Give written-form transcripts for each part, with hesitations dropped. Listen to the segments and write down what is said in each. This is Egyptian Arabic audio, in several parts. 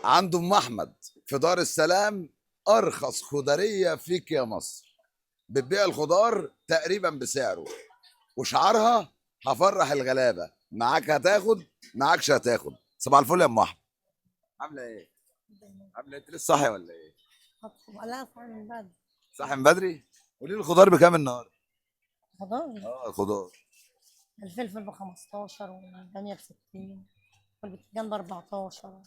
عند ام احمد في دار السلام، ارخص خضريه فيك يا مصر. بتبيع الخضار تقريبا بسعره، وشعارها هفرح الغلابة. معاك هتاخد، معاكش هتاخد. صباح الفل يا ام احمد، عامله ايه؟ عامله ايه؟ انت لسه صاحية ولا ايه؟ لا، صاحي من بدري. صاحي من بدري. قولي لي الخضار بكام النهارده؟ خضار؟ اه الخضار. الفلفل ب 15، والباميه ب 60، والبتنجان ب 14.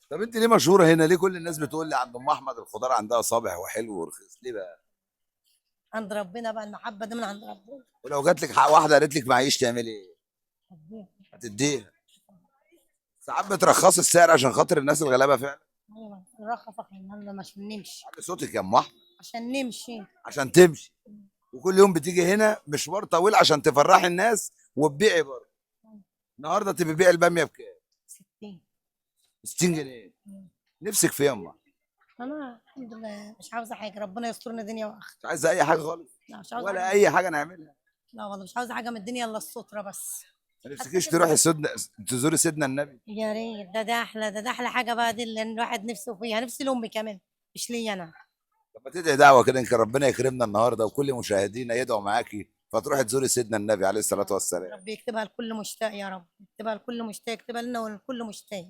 طب انت ليه مشهورة هنا؟ ليه كل الناس بتقول لي عند ام احمد الخضار عندها صابح وحلو ورخيص؟ ليه بقى؟ عند ربنا بقى، المحبة دي من عند ربنا. ولو جات لك حق واحدة قالت لك معيش تعملي ايه؟ هديها. هتديها؟ ساعات بترخصي السعر عشان خاطر الناس الغلابة فعلا؟ ايوه نرخص عشان عشان نمشي. علي صوتك يا ام احمد. عشان نمشي. عشان تمشي. وكل يوم بتيجي هنا مشوار طويل عشان تفرحي الناس وتبيعي برضه. النهارده تبقي بيع الباميه بكام؟ 60. 60 جنيه. نفسك في إيه يا ام احمد؟ انا الحمد لله مش عاوزه حاجه، ربنا يسترنا دنيا واخره. مش عايزه اي حاجة خالص؟ لا مش عاوزه ولا حاجة. اي حاجة نعملها؟ لا والله مش عاوزه حاجة من الدنيا الا السترة بس. ما نفسكيش تروحي سيدنا، تزوري سيدنا النبي؟ يا ريت، ده احلى، ده احلى حاجة بقى، دي اللي الواحد نفسه فيها، نفسي لامي كمان مش ليا انا. طب ما تدعي دعوه كده، يمكن ربنا يكرمنا النهارده وكل مشاهدينا يدعوا معاكي فتروحي تزوري سيدنا النبي عليه الصلاة والسلام. ربي يكتبها لكل مشتاق يا رب، يكتبها لكل مشتاق، يكتبها لنا ولكل مشتاق.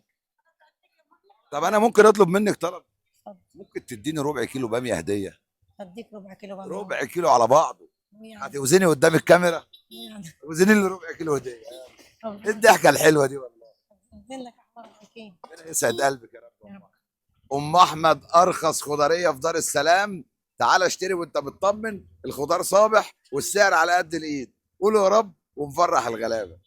طب انا ممكن اطلب منك طلب؟ اتفضل. ممكن تديني ربع كيلو باميه هديه؟ هديك ربع كيلو بامية. ربع كيلو على بعضه. يعني هتوزني قدام الكاميرا؟ يعني وزني لي ربع كيلو هديه. طب ايه الضحكة الحلوة دي والله. نزل لك احمر كيلو. ربنا يسعد قلبك يا رب. يا رب. ام احمد ارخص خضريه في دار السلام، تعال اشتري وانت مطمن، الخضار صابح والسعر على قد الايد. قولوا يا رب ونفرح الغلابة.